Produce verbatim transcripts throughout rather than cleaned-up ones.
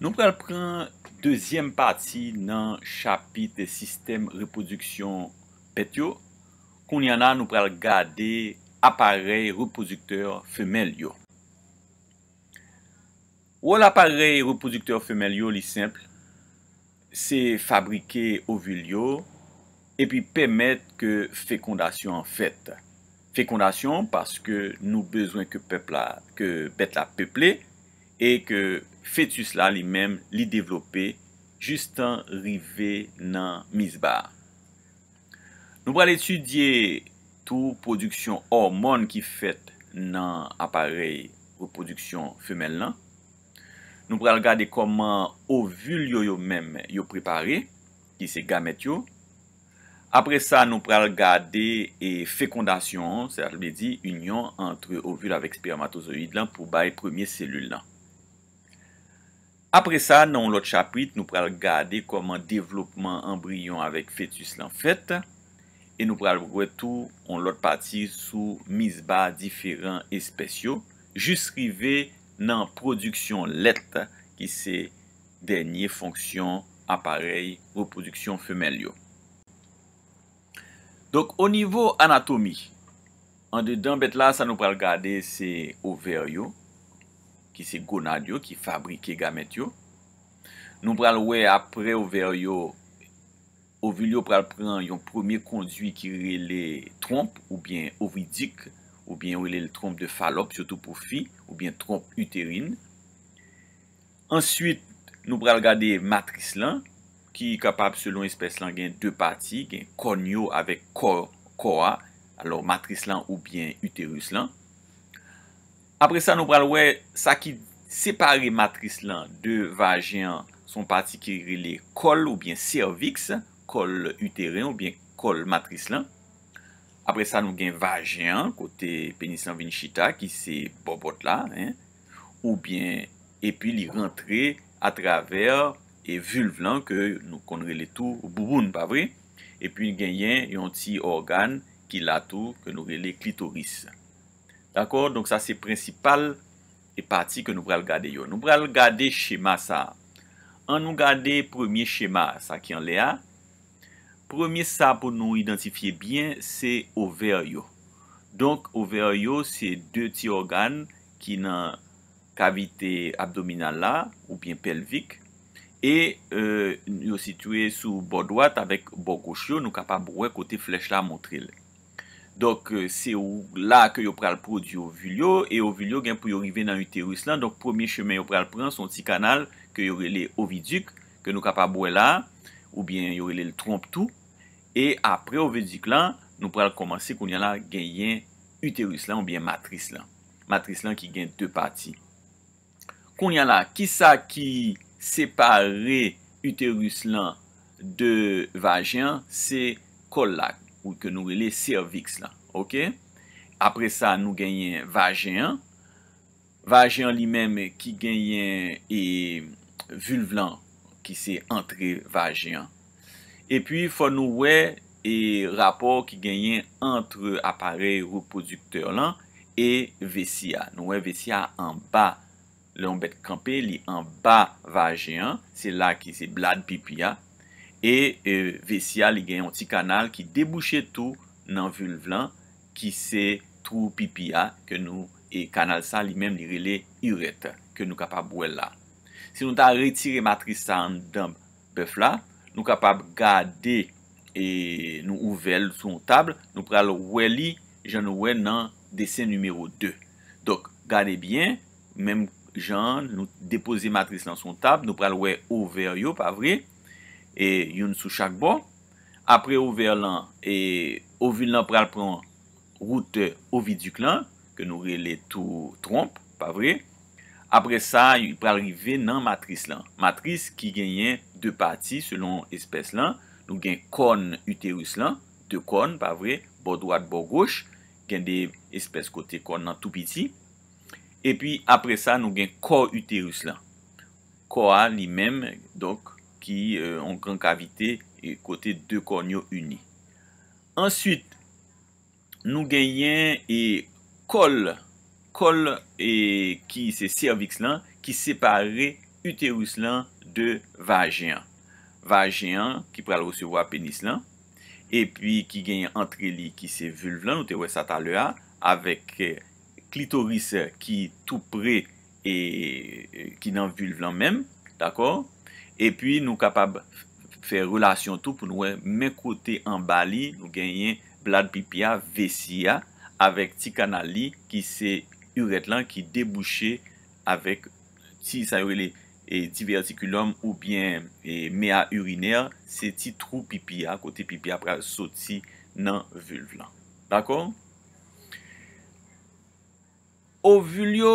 Nou pral pran dezyèm pati nan chapit sistèm repwodiksyon bèt yo. Kounye a la, nou pral gade aparèy repwodiktè femèl yo. Wòl aparèy repwodiktè femèl yo, li senp. Se fabrike ovil yo epi pèmèt ke fekondasyon an fèt. Fekondasyon paske nou bezwen ke pèp la, ke bèt la peple e ke fetis la li menm li devlope jistan rive nan mizba. Nou pral etidye tou pwodiksyon òmòn ki fèt nan aparèy repwodiksyon femèl lan. Nou pral gade kòman ovil yo yo menm yo prepare, ki se gamèt yo. Apre sa, nou pral gade e fekondasyon an, sa vle di inyon ant ovil avèk espèmatozoyid lan pou bay premye selil lan. Apre sa, nan yon lòt chapit, nou pral gade kòman devlopman anbriyon avèk fetis lan fèt, e nou pral wè tou yon lòt pati sou mizba diferan espès yo, jis rive nan pwodiksyon lèt, ki se dènye fonksyon aparèy repwodiksyon femèl yo. Donk, o nivo anatomi, andedan bèt la, sa nou pral gade se ovè yo, ki se gonad yo, ki fabrike gamèt yo. Nou pral wè apre ovè yo, ovil yo pral pran yon premye kondui ki rele twonp oubyen ovidik, oubyen yo rele l twonp de Falòp, sitou pou fi, oubyen twonp iterin. Answit, nou pral gade matris lan, ki kapab, selon espès lan, gen de pati, gen kòn yo avèk kò, kò a, alò matris lan oubyen iteris lan. Apre sa, nou pral wè sa ki separe matris lan de vajen an, se yon pati ki rele kòl oubyen sèviks, kòl iteren oubyen kòl matris lan. Apre sa, nou gen vajen an, kote penis lan vin chita, ki se bòbòt la, en, oubyen, epi li rantre atravè e vilv lan, ke nou konn rele tou bouboun, pa vre? Epi genyen yon ti ògàn ki la tou, ke nou rele klitoris. Dakò? Donk, sa se prensipal e pati ke nou pral gade yo. Nou pral gade chema sa a. Ann nou gade premye chema, sa ki anlè a. Premye sa pou nou idantifye byen, se ovè yo. Donk, ovè yo se de ti ògàn ki nan kavite abdominal la, oubyen pèlvik, e, e, yo sitiye sou bò dwat avèk bò goch yo, nou kapab wè kote flèch la montre l. Donk, e, se ou la ke yo pral pwodui ovil yo, e ovil yo gen pou yo rive nan iteris lan. Donk, premye chemen yo pral pran, se yon ti kanal ke yo rele ovidik, ke nou kapab wè la, oubyen yo rele l twonp tou. E apre ovidik lan, nou pral kòmanse kounye a la genyen iteris lan oubyen matris lan. Matris lan ki gen de pati. Kounye a la, kisa ki separe iteris lan de vajen an? Se kòl la, ou ke nou rele sèviks lan, oke? Apre sa, nou genyen vajen an. Vajen an li menm ki genyen, e, vilv lan, ki se antre vajen an. Epi, fò nou wè, e, rapò ki genyen ant aparèy repwodiktè lan e vesi a. Nou wè vesi a anba. Lè yon bèt kanpe, li anba vajen an, se la ki se blad pipi a. E, e, vesi a, li gen yon ti kanal ki debouche tou nan vilv lan, ki se twou pipi a, ke nou, e kanal sa, li menm, li rele irèt, ke nou kapab wè la. Si nou ta retire matris sa anndan bèf la, nou kapab gade, e nou ouvè l sou yon tab, nou pral wè li, jan nou wè nan desen nimewo de. Donk, gade byen, menm jan nou depoze matris lan sou yon tab, nou pral wè ovè yo, pa vre? E youn sou chak bò. Apre ovè lan, e ovil lan pral pran woutè ovidik lan, ke nou rele tou twonp, pa vre? Apre sa, li pral rive nan matris lan. Matris ki genyen de pati selon espès lan. Nou gen kòn iteris lan, de kòn, pa vre? Bò dwat, bò goch. Gen de espès kote kòn nan tou piti. Epi apre sa, nou gen kò iteris lan. Kò a li menm, donk, ki, e, yon gran kavite, e, kote de kòn yo ini. Answit, nou genyen, e, kòl, kòl, e, ki se sèviks lan, ki separe iteris lan de vajen an. Vajen an ki pral resevwa penis lan, epi ki genyen antre li ki se vilv lan, nou te wè sa talè a, avèk, eh, klitoris ki tou pre e, e ki nan vilv lan menm, dakò? Epi nou kapab fè relasyon tou pou nou wè men kote anba li, nou genyen blad pipi a, vesi a, avèk ti kanal li ki se irèt lan ki debouche avèk ti, sa yo rele, e, diverticulum oubyen, e, mea urinaire, se ti twou pipi a, kote pipi a pral soti nan vilv lan. Dakò? Ovil yo,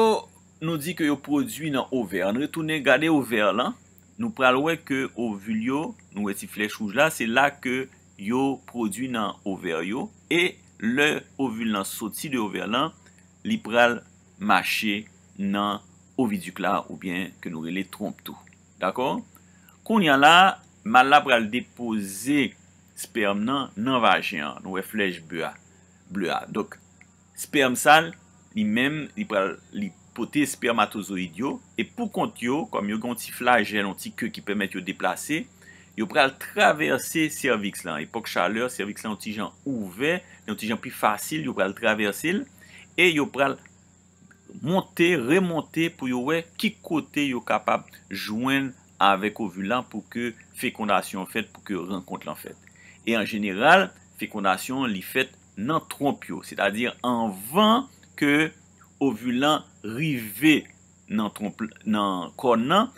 nou di ke yo pwodui nan ovè. Ann retounen gade ovè lan. Nou pral wè ke ovil yo, nou wè ti flèch wouj la, se la ke yo pwodui nan ovè yo. E lè ovil lan soti de ovè lan, li pral mache nan ovidik la oubyen ke nou rele twonp tou. Dakò? Kounye a la, mal la pral depoze spèm nan nan vajen an. Nou wè flèch ble a, ble a. Donk, spèm sa, li menm, li pral, li pote espèmatozoyid yo, e pou kont yo, kòm yo gen yon ti flajèl, yon ti ke ki pèmèt yo deplase, yo pral travèse sèviks lan. Epòk chalè, sèviks lan yon ti jan ouvè, yon ti jan pi fasil, yo pral travèse l, e yo pral monte, remonte pou yo wè ki kote yo kapab jwenn avèk ovil lan pou ke fekondasyon an fèt, pou ke rankont lan fèt. E an jeneral, fekondasyon an li fèt nan twonp yo, sètadi anvan ke ovil lan rive nan twonp, nan kòn nan,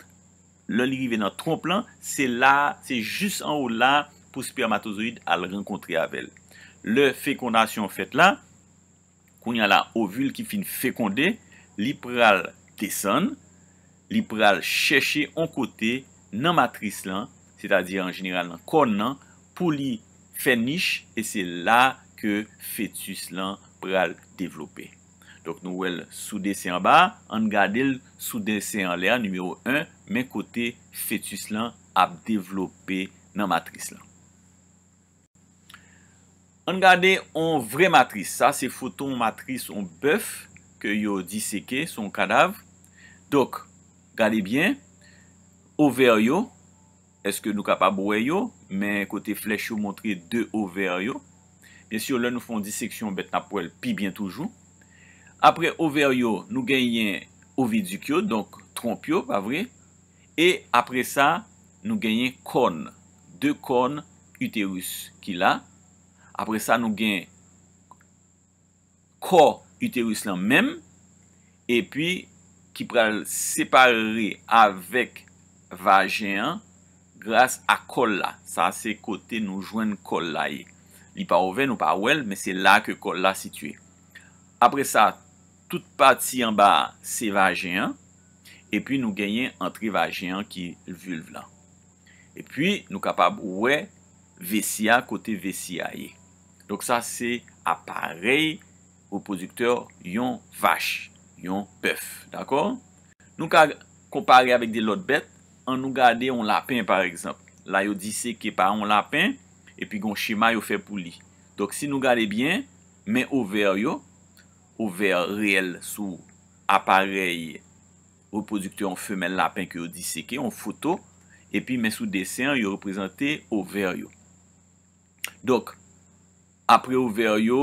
lè li rive nan twonp lan, se la, se jis anwo la pou spèmatozoyid al rankontre avè l. Lè fekondasyon an fèt la, kounye a la, ovil ki fin fekonde, li pral desann, li pral chèche on kote nan matris lan, sètadi an jeneral nan kòn nan, pou li fè nich, e se la ke fetis lan pral devlope. Donk, nou wè l sou desen anba a, ann gade l sou desen anlè a, nimewo en, men kote fetis lan ap devlope nan matris lan. Ann gade on vrè matris. Sa se foto on matris on bèf ke yo diseke, se on kadav. Donk, gade byen, ovè yo, èske nou kapab wè yo? Men kote flèch yo montre de ovè yo. Byen si, lè nou fè on diseksyon bèt, n ap wè l pi byen toujou. Apre ovè yo, nou genyen ovidik yo, donk twonp yo, pa vre? E apre sa, nou genyen kòn, de kòn iteris ki la. Apre sa, nou gen kò iteris lan menm, epi ki pral separe avèk vajen an gras a kòl la. Sa se kote nou jwenn kòl la ye. Li pa ouvè, nou pa wè l, men se la ke kòl la sitiye. Apre sa, tout pati anba a se vajen an, epi nou genyen antre vajen an ki vilv lan. Epi nou kapab wè vesi a, kote vesi a ye. Donk sa se aparèy repwodiktè yon vach, yon bèf, dakò? Nou ka konpare avèk de lòt bèt, ann nou gade yon lapen pa egzanp. La yo diseke pa yon lapen, epi gen yon chema yo fè pou li. Donk si nou gade byen, men ovè yo, ovè reyèl sou aparèy repwodiktè yon femèl lapen ke yo diseke, yon foto, epi men sou desen an, yo reprezante ovè yo. Donk, apre ovè yo,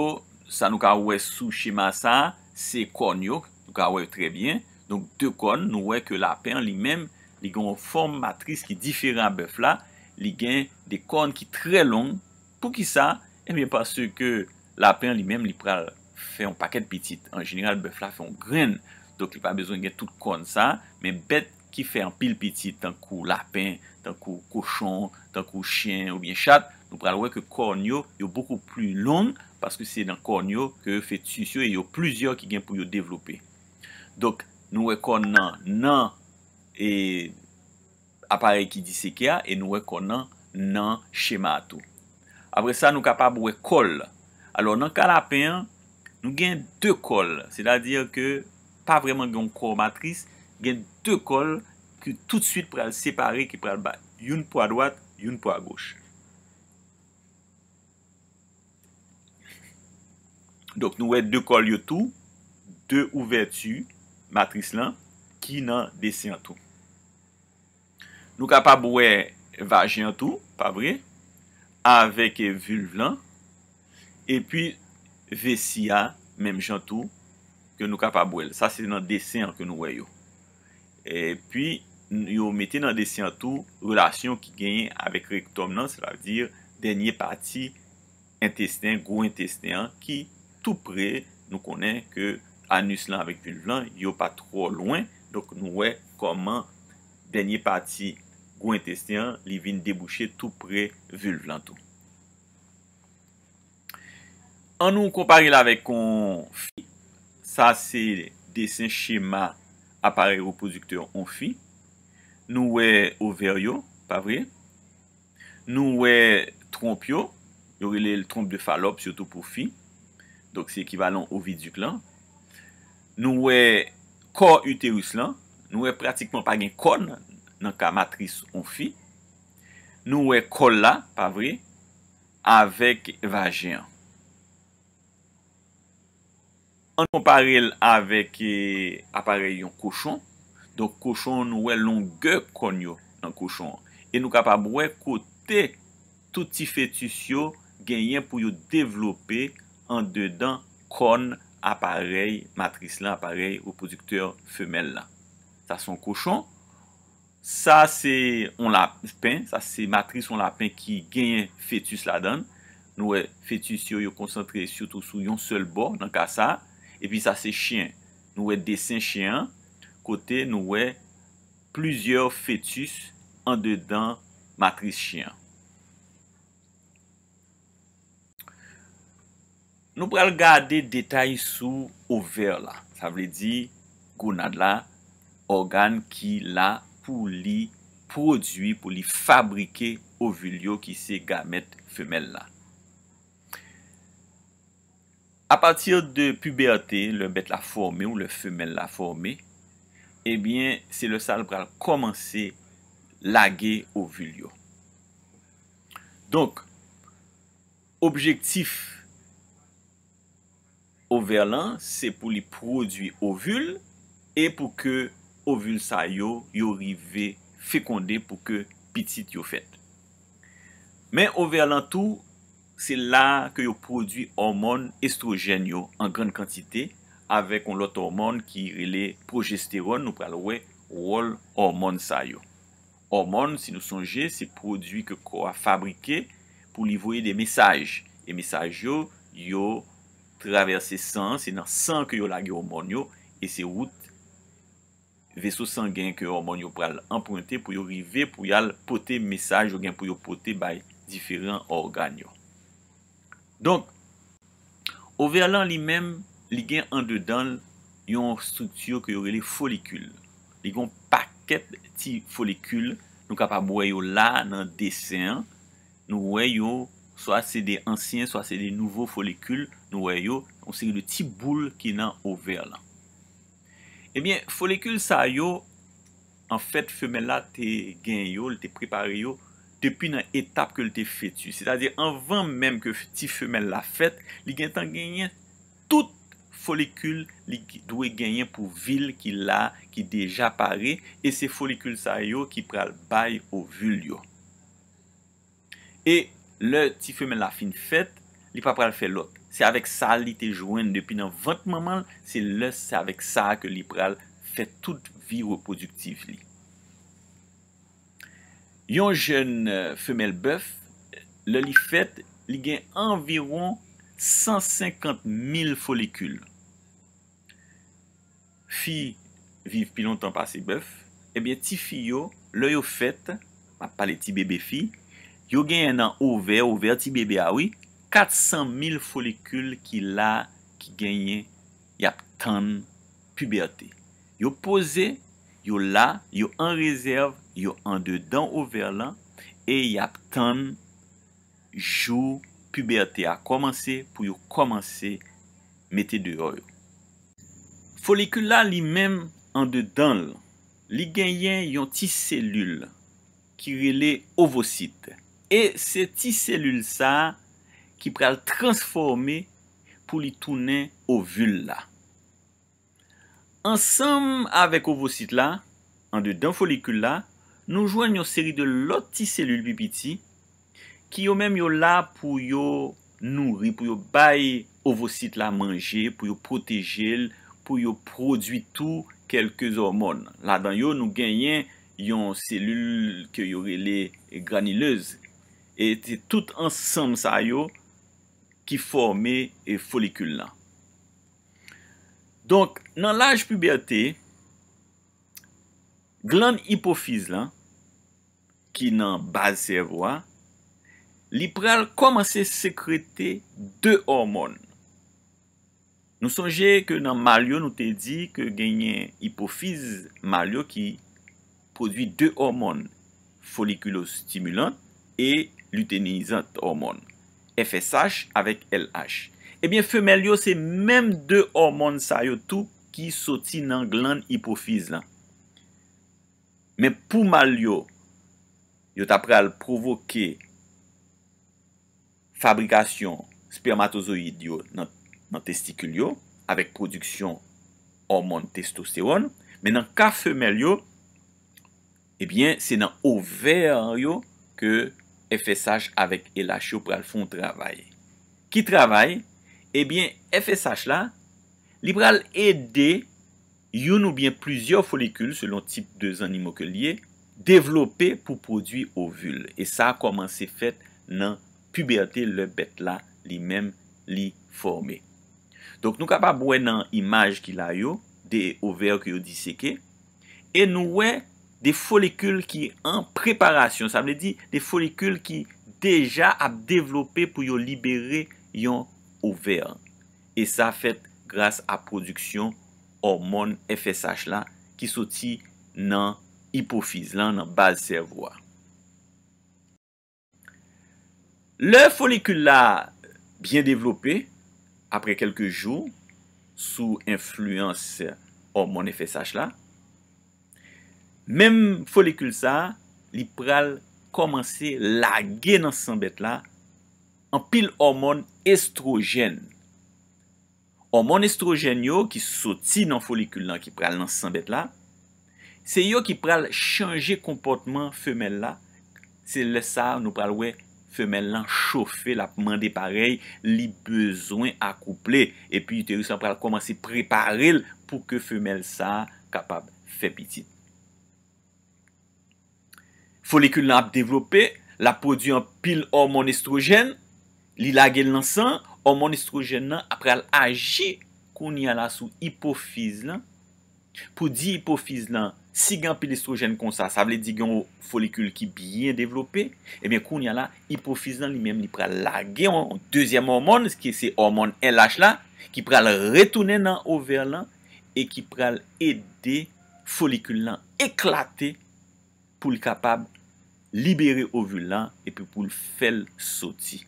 sa nou ka wè sou chema sa, se kòn yo, nou ka wè yo trè byen. Donk, de kòn, nou wè ke lapen an li menm, li gen yon fòm matris ki diferan a bèf la, li gen de kòn ki trè long. Poukisa? Ebyen, paske lapen an li menm, li pral fè yon pakèt pitit. An jeneral, bèf la fè yon grenn. Donk, li pa bezwen gen tout kòn sa, men bèt ki fè anpil pitit, tankou lapen, tankou kochon, tankou chen oubyen chat, nou pral wè ke kòn yo, yo bokou pli long, paske se nan kòn yo ke fetis yo, e yo plizyè ki gen pou yo devlope. Donk, nou wè kòn nan, nan, e, aparèy ki diseke a, e nou wè kòn nan, nan chema a tou. Apre sa, nou kapab wè kòl. Alò, nan ka lapen an, nou gen de kòl, sètadi ke pa vrèman gen yon kò matris, gen de kòl ki toutswit pral separe, ki pral bay youn pou adwat, youn pou agoch. Donk, nou wè de kòl yo tou, de ouvèti matris lan ki nan desen an tou. Nou kapab wè vajen an tou, pa vre? Avèk vilv lan. Epi vesi a, menm jan tou, ke nou kapab wè l. Sa se nan desen an ke nou wè yo. Epi, yo mete nan desen an tou relasyon ki genyen avèk rektòm nan, sètadi dènye pati entesten, gwo entesten an, ki tou pre, nou konnen ke anis lan avèk vilv lan, yo pa twò lwen. Donk, nou wè kòman dènye pati gwo entesten an, li vin debouche tou pre vilv lan tou. An nou konpare l avèk yon fi. Sa se desen chema aparèy repwodiktè yon fi. Nou wè ovè yo, pa vre? Nou wè twonp yo, yo rele l twonp de Falòp, sitou pou fi. Donk, se ekivalan ovidik lan. Nou wè kò iteris lan, nou wè pratikman pa gen kòn nan ka matris yon fi. Nou wè kòl la, pa vre, avèk vajen an. An konpare l avèk, e, aparèy yon kochon. Donk, kochon, nou wè longè kòn yo nan kochon an. E nou kapab wè kote tout ti fetis yo genyen pou yo devlope andedan kòn aparèy matris lan, aparèy repwodiktè femèl la. Sa se yon kochon. Sa se yon lapen, sa se matris yon lapen ki genyen fetis ladan l. Nou wè fetis yo, yo konsantre sitou sou yon sèl bò nan ka sa a. Epi sa se chen. Nou wè desen chen an, kote nou wè plizyè fetis andedan matris chen an. Nou pral gade detay sou ovè la. Sa vle di gonad la, ògàn ki la pou li pwodui, pou li fabrike ovil yo ki se gamèt femèl la. Apati de pibète, lè bèt la fòme ou lè femèl la fòme, ebyen, se lè sa l pral kòmanse lage ovil yo. Donk, objektif ovè lan, se pou li pwodui ovil e pou ke ovil sa yo, yo rive fekonde pou ke pitit yo fèt. Men ovè lan tou, se la ke yo pwodui òmòn estwojèn yo an grann kantite, avèk yon lòt òmòn ki rele pwojestewòn, nou pral wè wòl òmòn sa yo. Òmòn, si nou sonje, se pwodui ke kò a fabrike pou li voye de mesaj. E mesaj yo, yo travèse san an, se nan san ke yo lage òmòn yo, e se wout veso sangen ke òmòn yo pral anprente pou yo rive pou y al pote mesaj yo gen pou yo pote bay diferan ògàn yo. Donk, ovè lan li menm, li gen andedan l yon estrikti ke yo rele folikil. Li gen yon pakèt ti folikil, nou kapab wè yo la nan desen an. Nou wè yo, swa se de ansyen, swa se de nouvo folikil, nou wè yo, yon seri de ti boul ki nan ovè lan. Ebyen, folikil sa yo, anfèt, femèl la te gen yo, li te prepare yo depi nan etap ke l te fetis. Sètadi, anvan menm ke ti femèl la fèt, li gentan genyen tout folikil li dwe genyen pou vi l ki la, ki deja pare, e se folikil sa yo ki pral bay ovil yo. E lè ti femèl la fin fèt, li pa pral fè lòt. Se avèk sa li te jwenn depi nan vant manman l, se lè, se avèk sa ke li pral fè tout vi repwodiktif li. Yon jèn, e, femèl bèf, lè li fèt, li gen anviwon san senkant mil folikil. Fi viv pi lontan pase bèf. Ebyen, tifi yo, lè yo fèt, m ap pale ti bebe fi, yo genyen nan ovè, ovè ti bebe a wi, kat san mil folikil ki la, ki genyen, y ap tann pibète. Yo poze, yo la, yo an rezèv, yo andedan ovè lan, e y ap tann jou pibète a kòmanse pou yo kòmanse mete deyò yo. Folikil la li menm andedan l, li genyen yon ti selil ki rele ovosit. E se ti selil sa a ki pral transfòme pou li tounen ovil la. Ansanm avèk ovosit la, andedan folikil la, Nou jwenn yon seri de lòt ti selil pi piti ki yo menm yo la pou yo nouri, pou yo bay ovosit la manje, pou yo pwoteje l, pou yo pwodui tou kèlke òmòn. Ladan yo, nou genyen yon selil ke yo rele granilez. E se tout ansanm sa yo ki fòme, e, folikil lan. Donk, nan laj pibète, glann ipofiz lan, ki nan baz sèvo a, li pral kòmanse sekrete de òmòn. Nou sonje ke nan mal yo, nou te di ke genyen ipofiz mal yo ki pwodui de òmòn, folikilostimilan e liteinizan òmòn, F S H avèk L H. Ebyen, femèl yo se menm de òmòn sa yo tou ki soti nan glann ipofiz lan. Men pou mal yo, yo ta pral pwovoke fabrikasyon espèmatozoyid yo nan, nan testikil yo, avèk pwodiksyon òmòn testostewòn. Men nan ka femèl yo, ebyen, se nan ovè yo ke F S H avèk L H yo pral fè yon travay. Ki travay? Ebyen, F S H la, li pral ede youn oubyen plizyè folikil, selon tip de zannimo ke l ye, devlope pou pwodui ovil. E sa kòmanse fèt nan pibète, lè bèt la, li menm, li fòme. Donk, nou kapab wè nan imaj ki la yo, de ovè ke yo diseke, e nou wè de folikil ki an preparasyon, sa vle di de folikil ki deja ap devlope pou yo libere yon ovè. E sa fèt gras a pwodiksyon òmòn F S H la ki soti nan ipofiz lan, nan baz sèvo a. Lè folikil la byen devlope, apre kèlke jou, sou enfliyans òmòn F S H la, menm folikil sa a, li pral kòmanse lage nan san bèt la anpil òmòn estwojèn. Òmòn estwojèn yo ki soti nan folikil lan, ki pral nan san bèt la, se yo ki pral chanje konpòtman femèl la. Se lè sa a nou pral wè femèl lan chofe, l ap mande parèy, li bezwen akouple. Epi iteris lan pral kòmanse prepare l pou ke femèl sa a kapab fè pitit. Folikil lan ap devlope, l ap pwodui anpil òmòn estwojèn, li lage l nan san, òmòn estwojèn lan ap pral aji kounye a la sou ipofiz lan. Pou di ipofiz lan, si gen anpil estwojèn konsa, sa vle di gen yon folikil ki byen devlope, ebyen kounye a la, ipofiz lan li menm li pral lage yon dezyèm òmòn, ki se òmòn L H la, ki pral retounen nan ovè lan e ki pral ede folikil lan eklate pou l kapab libere ovil lan epi pou l fè l soti.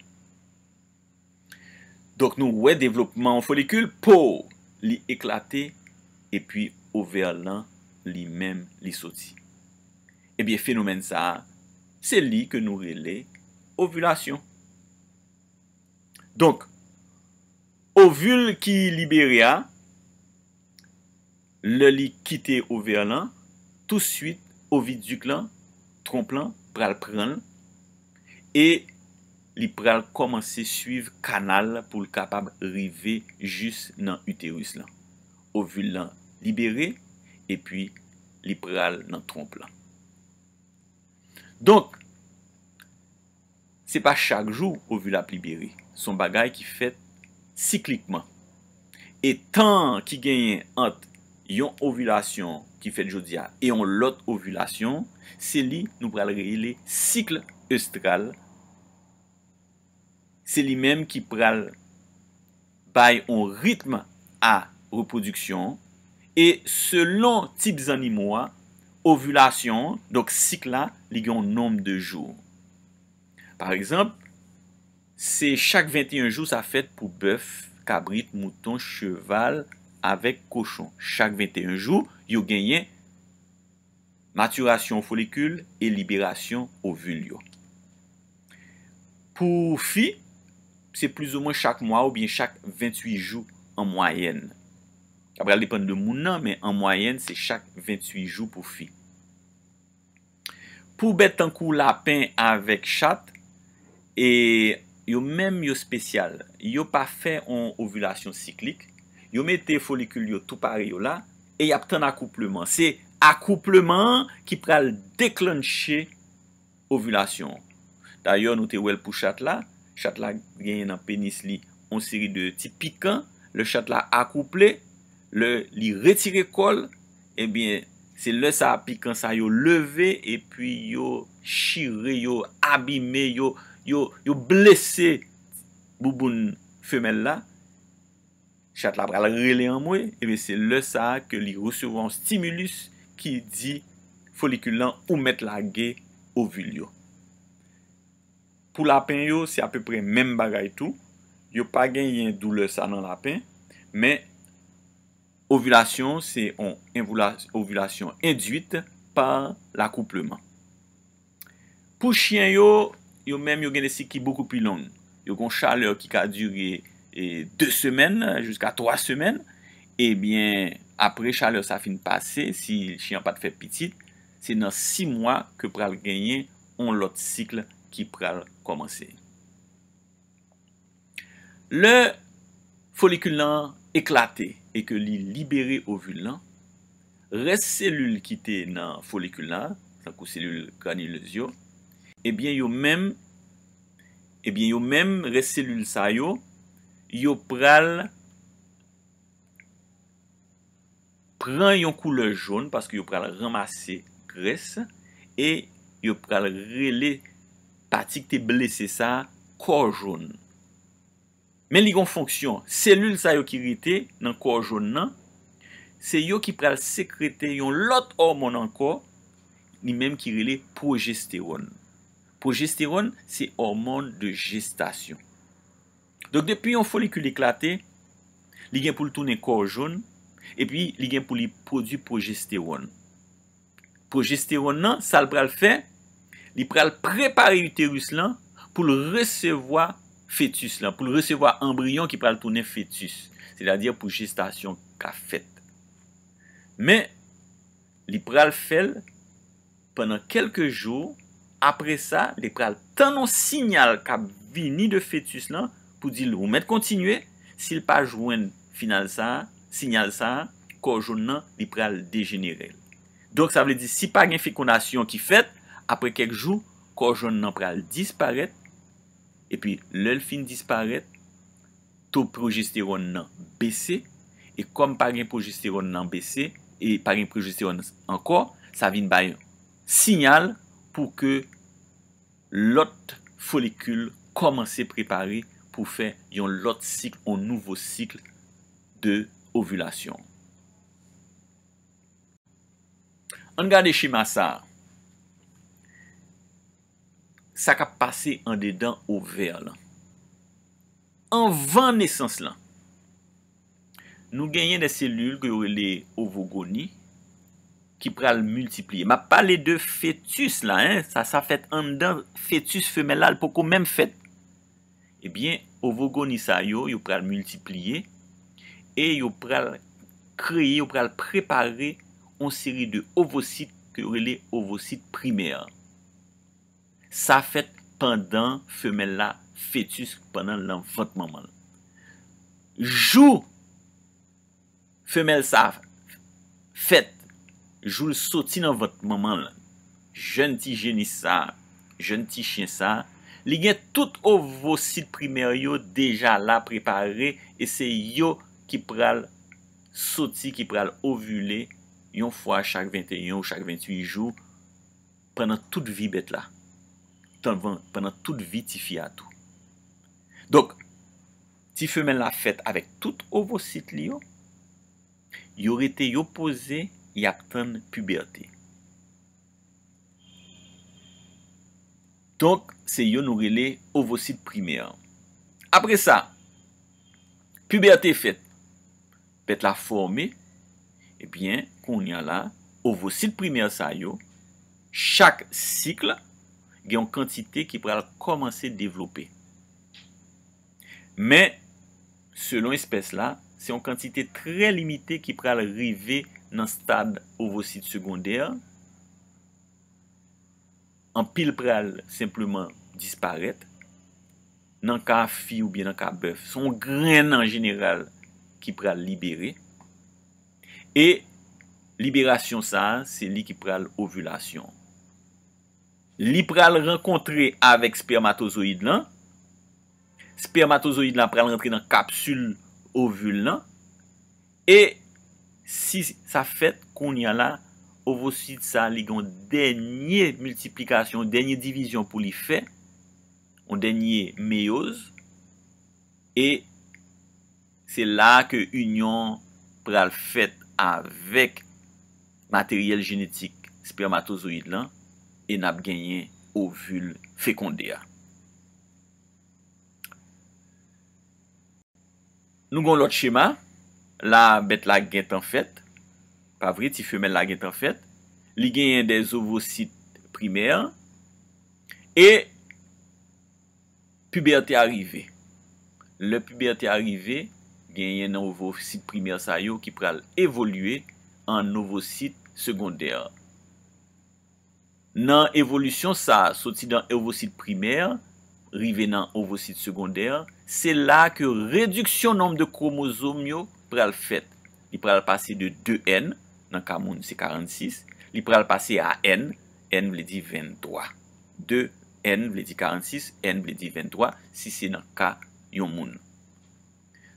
Donk, nou wè devlopman yon folikil, po li eklate, epi ovè lan li menm li soti. Ebyen, fenomèn sa a, se li ke nou rele ovilasyon. Donk, ovil ki libere a, lè li kite ovè lan, touswit ovidik lan, twonp lan, pral pran l e li pral kòmanse swiv kanal pou l kapab rive jis nan iteris lan. Ovil lan libere, epi li pral nan twonp lan. Donk, se pa chak jou ovil ap libere. Se yon bagay ki fèt siklikman. E tan ki genyen ant yon ovilasyon ki fèt jodi a e yon lòt ovilasyon, se li nou pral rele sik estral. Se li menm ki pral bay yon ritm a repwodiksyon an. E selon tip zannimo a, ovilasyon an, donk sik la, li gen yon nonb de jou. Pa egzanp, se chak venteyen jou sa fèt pou bèf, kabrit, mouton, cheval avèk kochon. Chak venteyen jou, yo genyen matirasyon folikil e liberasyon ovil yo. Pou fi, se plizoumwen chak mwa oubyen chak venntuit jou an mwayèn. Sa pral depann de moun nan, men an mwayèn, se chak venntuit jou pou fi. Pou bèt tankou lapen avèk chat, e yo menm yo espesyal. Yo pa fè yon ovilasyon siklik. Yo mete folikil yo tou pare yo la, e y ap tann akoupleman. Se akoupleman an ki pral deklanche ovilasyon an. Dayè, nou te wè l pou chat la. Chat la genyen nan penis li yon seri de ti pikan. Lè chat la akouple, lè li retire kò l, ebyen, se lè sa a pikan sa yo leve, epi yo chire, yo abime, yo, yo, yo blese bouboun femèl la. Chat la pral rele anmwe, ebyen, se lè sa a ke li resevwa yon stimulus ki di folikil lan ou mèt lage ovil yo. Pou lapen yo, se apeprè menm bagay tou. Yo pa genyen doulè sa nan lapen, men ovilasyon se yon envola-, ovilasyon endwit pa lakoupleman. Pou chen yo, yo menm yo gen de sik ki bokou pli long. Yo gen yon chalè ki ka dire, e, de semèn jiska twa semèn. Ebyen, apre chalè sa fin pase, si chen an pa t fè pitit, se nan sis mwa ke pral genyen yon lòt sik ki pral kòmanse. Lè folikil lan eklate e ke li libere ovil lan, rès selil ki te nan folikil la, tankou selil granilez yo, ebyen yo menm, ebyen yo menm, rès selil sa yo, yo pral pran yon koulè jòn paske yo pral ranmase grès e yo pral rele pati ki te blese sa a kò jòn. Men li gen yon fonksyon. Selil sa yo ki rete nan kò jòn nan, se yo ki pral sekrete yon lòt òmòn ankò, li menm ki rele pwojestewòn. Pwojestewòn, se òmòn de jestasyon. Donk, depi yon folikil eklate, li gen pou l tounen kò jòn, epi li gen pou li pwodui pwojestewòn. Pwojestewòn nan, sa l pral fè, li pral prepare iteris lan pou l resevwa fetis lan, pou l resevwa anbriyon ki pral tounen fetis, sètadi pou jestasyon ka fèt. Men, li pral fè l pandan kèlke jou. Apre sa, li pral tann yon siyal k ap vini de fetis lan pou di l ou mèt kontinye. Si l pa jwenn final sa a, siyal sa a, kò jòn nan, li pral dejenere. Donk, sa vle di, si pa gen fekondasyon ki fèt, apre kèk jou, kò jòn nan pral disparèt. Epi, lè l fin disparèt, to pwojestewòn nan bese, e kòm pa gen pwojestewòn nan bese, e pa gen pwojestewòn ankò, sa vin bay siyal pou ke lòt folikil kòmanse prepare pou fè yon lòt sik, yon nouvo sik de ovilasyon. Ann gade chema sa a. Sa k ap pase andedan ovè lan. Anvan nesans lan, nou genyen de selil ke yo rele ovogoni ki pral miltipliye. M ap pale de fetis la, en, sa, sa fèt anndan fetis femèl la, li poko menm fèt. Ebyen, ovogoni sa yo, yo pral miltipliye e yo pral kreye, yo pral prepare yon seri de ovosit ke yo rele ovosit primè. Sa fèt pandan femèl la fetis, pandan l nan vant manman l. Jou femèl sa fèt, jou l soti nan vant manman l, jèn ti jenis sa, jèn ti chen sa, li gen tout ovosit primè yo deja la prepare, e se yo ki pral soti, ki pral ovile yon fwa chak venteyen ou chak venntuit jou, pandan tout vi bèt la, pandan tout vi tifi a tou. Donk, ti femèl la fèt avèk tout ovosit li yo, yo rete, yo poze, y ap tann pibète. Donk, se yo nou rele ovosit primè. Apre sa, pibète fèt, bèt la fòme, ebyen, kounye a la, ovosit primè sa yo, chak sik gen yon kantite ki pral kòmanse devlope. Men, selon espès la, se yon kantite trè limite ki pral rive nan stad ovosit segondè, Anpil pral senpleman disparèt. Nan ka fi oubyen nan ka bèf, se yon grenn an jeneral ki pral libere. E liberasyon sa a, se li ki pral ovilasyon. Li pral rankontre avèk spèmatozoyid lan. Spèmatozoyid la pral rantre nan kapsil ovil lan. E si sa fèt, kounye a la, ovosit sa, li gen yon dènye miltiplikasyon, yon dènye divizyon pou li fè, yon dènye meyoz. E se la ke inyon pral fèt avèk materyèl jenetik spèmatozoyid lan, e n ap genyen ovil fekondè a. Nou gen yon lòt chema. La, bèt la gentan fèt. Pa vre, ti femèl la gentan fèt. Li genyen de ovosit primè. E pibète a rive. Lè pibète a rive, genyen nan ovosit primè sa yo ki pral evolye an ovosit segondè. Nan evolisyon sa a, soti nan ovosit primè, rive nan ovosit segondè, se la ke rediksyon nonb de kwomozòm yo pral fèt. Li pral pase de de N, nan ka moun se karannsis, li pral pase a N, N vle di venntwa. De N vle di karannsis, N vle di venntwa, si se nan ka yon moun.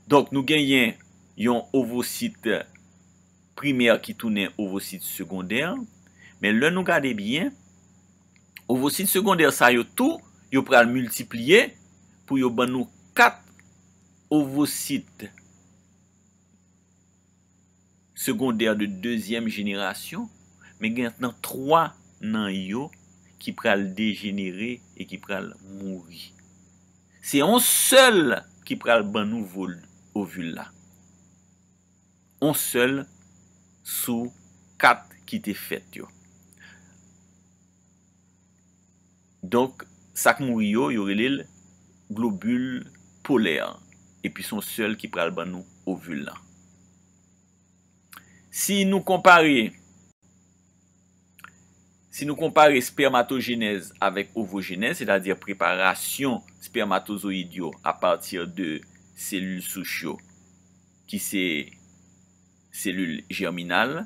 Donk, nou genyen yon ovosit primè ki tounen ovosit segondè. Men lè nou gade byen, ovosit segondè sa yo tou, yo pral miltipliye pou yo ban nou kat ovosit segondè de dezyèm jenerasyon, men gen nan twa nan yo ki pral dejenere e ki pral mouri. Se yon sèl ki pral ban nou vol-, ovil la. Yon sèl sou kat ki te fèt yo. Donk, sa k mouri yo, yo rele l globil polè. Epi se yon sèl ki pral ban nou ovil la. Si nou konpare, si nou konpare spèmatojenèz avèk ovojenèz, sètadi preparasyon spèmatozoyid yo apati de selil souch yo, ki se selil jèminal,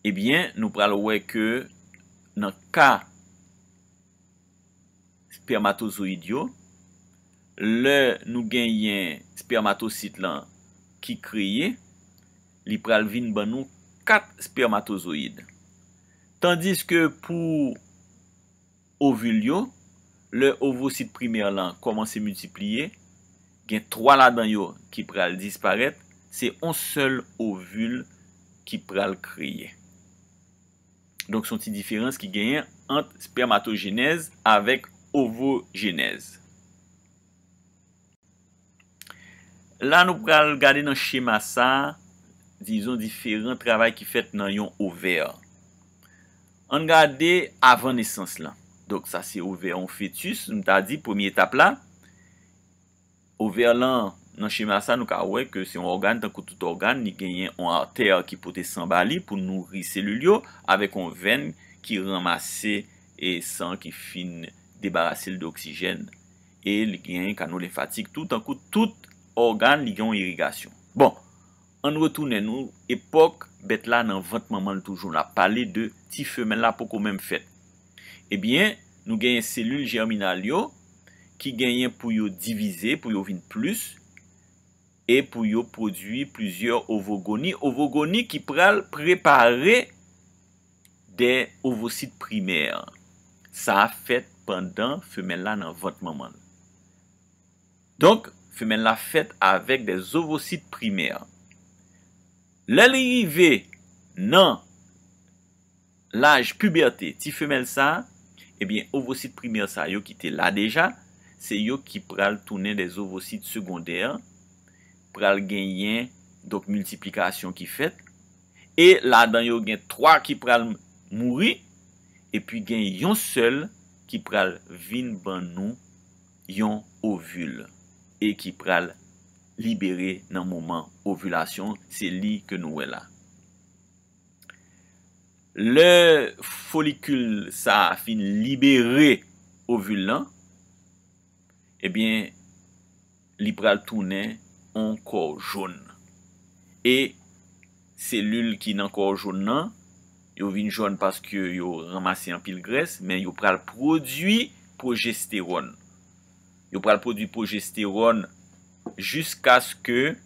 ebyen, nou pral wè ke nan ka spèmatozoyid yo, lè nou genyen spèmatosit lan ki kreye, li pral vin ban nou kat spèmatozoyid. Tandiske pou ovil yo, lè ovosit primè lan kòmanse miltipliye, gen twa ladan yo ki pral disparèt, se yon sèl ovil ki pral kreye. Donk, se yon ti diferans ki genyen ant spèmatojenèz avèk ovojenèz. La, nou pral gade nan chema sa, dizon, diferan travay ki fèt nan yon ovè. Ann gade avan nesans lan. Donk, sa se ovè yon fetis, m ta di, premye etap la. Ovè lan, nan chema sa, nou ka wè ke se yon ògàn, tankou tout ògàn, li genyen yon artè ki pote san ba li pou nouri selil yo, avèk yon venn ki ranmase e san ki fin debarase l de oksijèn. E li genyen kanal lenfatik tou, tankou tout ògàn, li gen yon irigasyon. Bon, ann retounen nou epòk bèt la nan vant manman l toujou. N ap pale de ti femèl la poko menm fèt. Ebyen, nou genyen selil jèminal yo ki genyen pou yo divize, pou yo vin plis, e pou yo pwodui plizyè ovogoni. Ovogoni ki pral prepare de ovosit primè. Sa a fèt pandan femèl la nan vant manman l. Donk, femèl la fèt avèk de ovosit primè. Lè li rive nan laj pibète, ti femèl sa, ebyen, ovosit primè sa yo ki te la deja, se yo ki pral tounen de ovosit segondè, pral genyen, donk, miltiplikasyon ki fèt, e ladan yo gen twa ki pral mouri, epi gen yon sèl ki pral vin ban nou yon ovil, e ki pral libere nan moman ovilasyon, se li ke nou wè la. Lè folikil sa a fin libere ovil lan, ebyen, li pral tounen on kò jòn. E selil ki nan kò jòn nan, yo vin jòn paske yo ranmase anpil grès, men yo pral pwodui pwojestewòn. Yo pral pwodui pwojestewòn jiskaske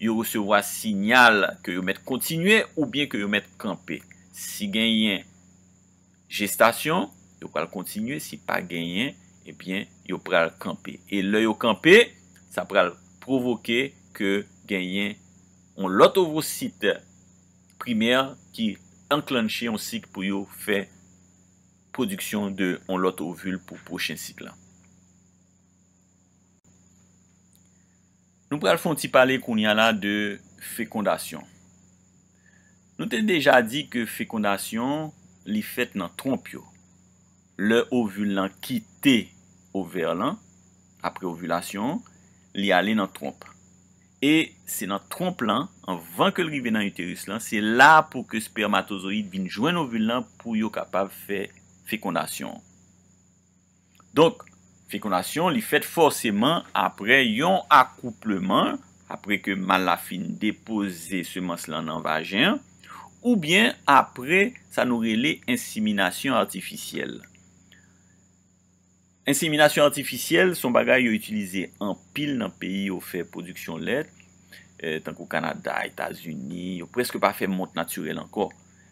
yo resevwa siyal ke yo mèt kontinye oubyen ke yo mèt kanpe. Si genyen jestasyon, yo pral kontinye. Si pa genyen, ebyen, yo pral kanpe. E lè yo kanpe, sa pral pwovoke ke genyen yon lòt ovosit primè ki anklanche yon sik pou yo fè pwodiksyon de yon lòt ovil pou pwochen sik la. Nou pral fè yon ti pale kounye a la de fekondasyon. Nou te deja di ke fekondasyon, li fèt nan twonp yo. Lè ovil lan kite ovè lan, apre ovilasyon, li ale nan twonp. E se nan twonp lan, anvan ke l rive nan iteris lan, se la pou ke spèmatozoyid vin jwenn ovil lan pou yo kapab fè fekondasyon. Donk, fekondasyon, li fèt fòseman apre yon akoupleman, apre ke mal la fin depoze semans lan nan vajen an, oubyen apre sa nou rele enseminasyon atifisyèl. Enseminasyon atifisyèl se yon bagay yo itilize anpil nan peyi yo fè pwodiksyon lèt, eh, tankou Kanada, Etazini, yo prèske pa fè mont natirèl ankò.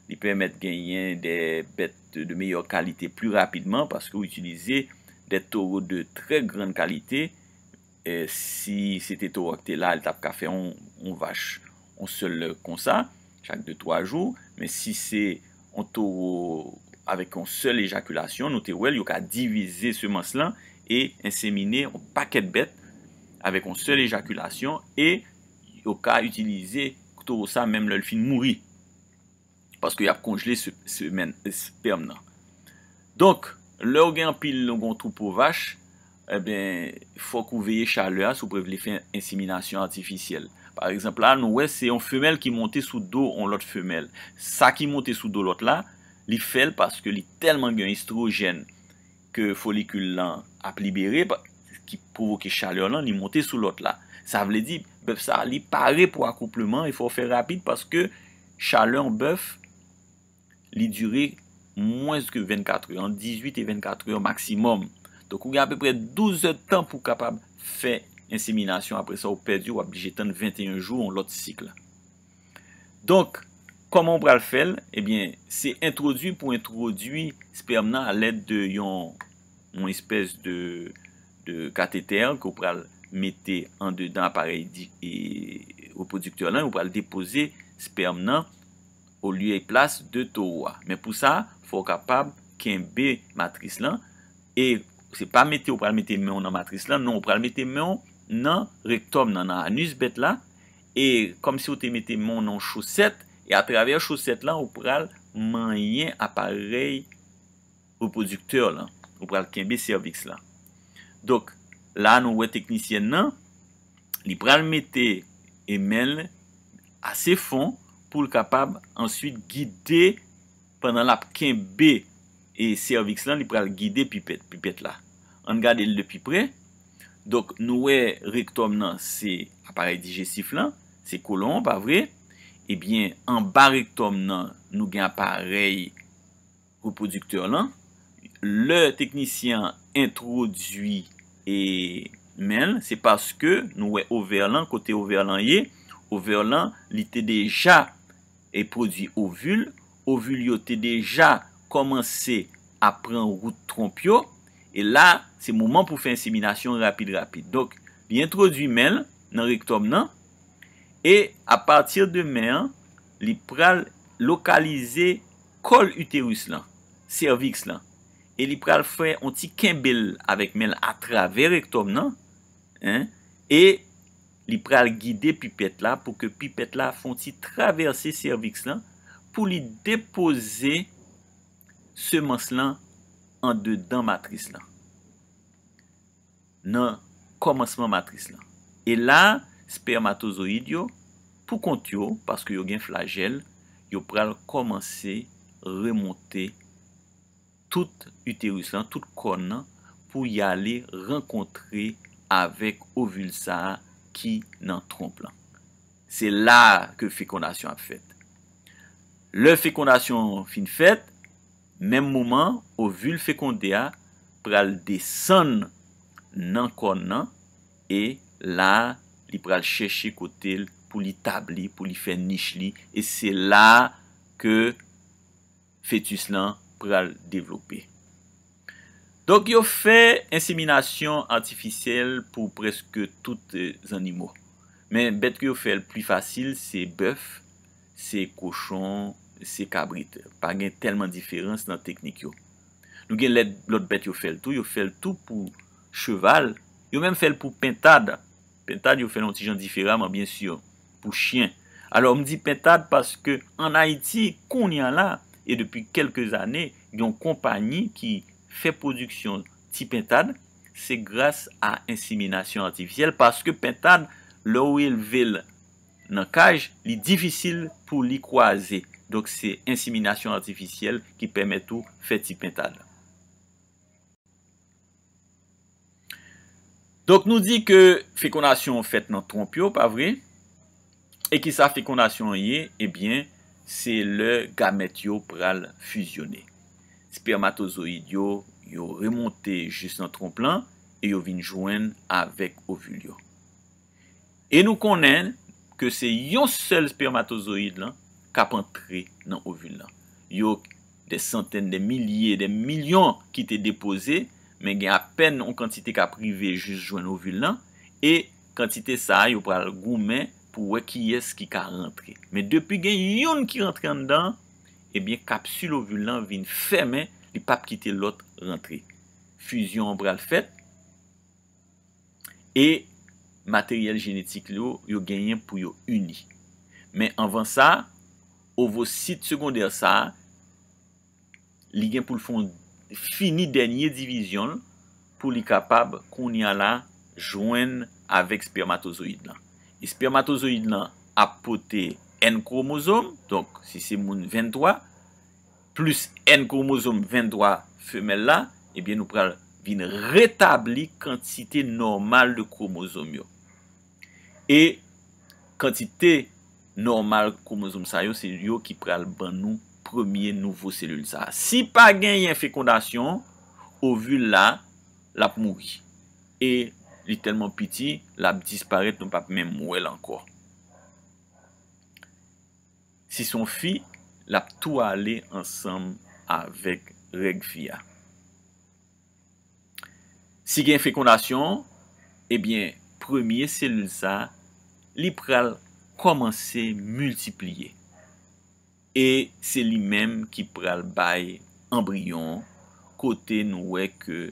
Li pèmèt genyen de bèt de meyè kalite pli rapidman paske w itilize de towo de trè grann kalite. Eh, si se te towo a ki te la, li t ap ka fè yon, yon vach, yon sèl konsa, chak de twa jou. Men si se yon towo avèk yon sèl ejakilasyon, nou te wè l, yo ka divize semans lan e ensemine yon pakèt bèt avèk yon sèl ejakilasyon e yo ka itilize towo sa menm lè l fin mouri. Paske y ap konjle se-, semèn, espèm nan. Donk, lè w gen anpil, w gen yon twoupo vach, ebyen, fòk ou veye chalè a si w vle fè enseminasyon atifisyèl. Pa egzanp la, nou wè se yon femèl ki monte sou do yon lòt femèl. Sa ki monte sou do lòt la, li fè l paske li tèlman gen estwojèn ke folikil lan ap libere, pa-, ki pwovoke chalè lan, li monte sou lòt la. Sa vle di, bèf sa, li pare pou akoupleman, e fò w fè rapid paske chalè yon bèf, li dire mwens ke vennkat è, ant dizuit e vennkat è maksimòm. Donk, ou gen apeprè douz èdtan pou w kapab fè enseminasyon. Apre sa, ou pèdi, w ap blije tann venteyen jou, yon lòt sik la. Donk, kòman w pral fè l? Ebyen, se entwodui pou entwodui spèm nan alèd de yon, yon espès de, de katetè ke w pral mete andedan aparèy di, e, repwodiktè lan, e w pral depoze spèm nan olye e plas de towo a. Men pou sa, fò w kapab kenbe matris lan, e se pa mete, w pral mete men w nan matris lan, non, w pral mete men w nan rektòm nan, nan anis bèt la, e kòmsi w te mete men w nan yon chosèt, e atravè chosèt lan, ou pral manyen aparèy repwodiktè lan, ou pral kenbe sèviks lan. Donk, la nou wè teknisyèn nan, li pral mete men l ase fon pou l kapab answit gide, pandan l ap kenbe e sèviks lan, li pral gide pipèt, pipèt la. Ann gade l de pi pre. Donk, nou wè rektòm nan, se aparèy dijestif lan, se kolon an, pa vre? Ebyen, anba rektòm nan, nou gen aparèy repwodiktè lan. Lè teknisyen an entwodui e men l, se paske nou wè ovè lan, kote ovè lan ye, ovè lan, li te deja e pwodui ovil, ovil yo te deja kòmanse ap pran wout twonp yo, e la, se moman pou fè enseminasyon rapid, rapid. Donk, li entwodui men l nan rektòm nan, e apati de men an, li pral lokalize kòl iteris lan, sèviks lan, e li pral fè yon ti kenbe l avèk men l atravè rektòm nan, en, e li pral gide pipèt la pou ke pipèt la fè yon ti travèse sèviks lan pou li depoze semans lan andedan matris lan, nan kòmansman matris lan. E la, spèmatozoyid yo, pou kont yo, paske yo gen flajèl, yo pral kòmanse remonte tout iteris lan, tout kòn nan, pou y ale rankontre avèk ovil sa a ki nan twonp lan. Se la a ke fekondasyon ap fèt. Lè fekondasyon an fin fèt, menm moman, ovil fekonde a pral desann nan kòn nan, e la a, li pral chèche kote l pou li tabli, pou li fè nich li, e se la a ke fetis lan pral devlope. Donk, yo fè enseminasyon atifisyèl pou prèske tout, eh, zannimo. Men bèt ke yo fè l pli fasil, se bèf, se kochon, se kabrit. Pa gen tèlman diferans nan teknik yo. Nou gen lèt, lòt bèt yo fè l tou, yo fè l tou pou cheval, yo menm fè l pou pentad. Pentad, yo fè l yon ti jan diferaman, byen si, pou chen. Alò, m di pentad paske ann Ayiti, kounye a la, e depi kèlke zane, gen yon konpayi ki fè pwodiksyon ti pentad, se gras a enseminasyon atifisyèl, paske pentad, lè w elve l nan kaj, li difisil pou li kwaze. Donk, se enseminasyon atifisyèl ki pèmèt ou fè ti pentad. Donk, nou di ke fekondasyon fèt nan twonp yo, pa vre? E kisa fekondasyon an ye? Ebyen, se lè gamèt yo pral fizyone. Spèmatozoyid yo, yo remonte jis nan twonp lan e yo vin jwenn avèk ovil yo. E nou konnen ke se yon sèl spèmatozoyid lan k ap antre nan ovil lan. Yo de santèn, de milye, de milyon ki te depoze, men gen apèn yon kantite k ap rive jis jwenn ovil lan, e kantite sa a, yo pral goumen pou wè kiyès ki ka rantre. Men depi gen youn ki rantre anndan, ebyen, kapsil ovil lan vin fèmen, li p ap kite lòt rantre. Fizyon an pral fèt, e materyèl jenetik yo, yo genyen pou yo ini. Men anvan sa, ovosit segondè sa a, li gen pou l fè yon, fini dènye divizyon l pou li kapab, kounye a la, jwenn avèk spèmatozoyid lan. E spèmatozoyid lan ap pote N kwomozòm, donk, si se moun venntwa, plis N kwomozòm venntwa femèl la, ebyen, nou pral vin retabli kantite nòmal de kwomozòm yo. E kantite nòmal kwomozòm sa yo, se yo ki pral ban nou premye nouvo selil sa a. Si pa genyen fekondasyon, ovil la, l ap mouri. E li tèlman piti, l ap disparèt, nou p ap menm wè l ankò. Si se yon fi, l ap tou ale ansanm avèk règ fi a. Si gen fekondasyon, ebyen, premye selil sa a, li pral kòmanse miltipliye. E se li menm ki pral bay anbriyon, kote nou wè ke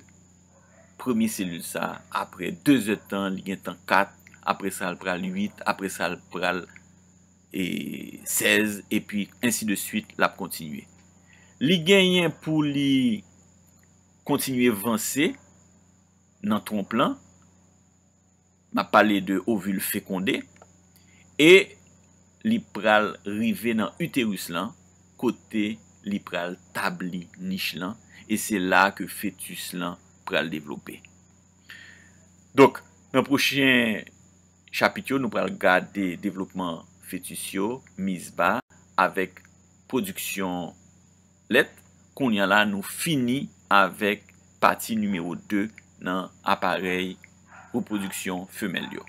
premye selil sa a, apre de zèdtan, li gentan kat, apre sa, l pral uit, apre sa, l pral, e, sèz, epi ensi de swit, l ap kontinye. Li genyen pou li kontinye vanse nan twonp lan, m ap pale de ovil fekonde, e li pral rive nan iteris lan, kote li pral tabli nich lan, e se la ke fetis lan pral devlope. Donk, nan pwochen chapit yo, nou pral gade devlopman fetis yo, mizba, avèk pwodiksyon lèt. Kounye a la, nou fini avèk pati nimewo de nan aparèy repwodiksyon femèl yo.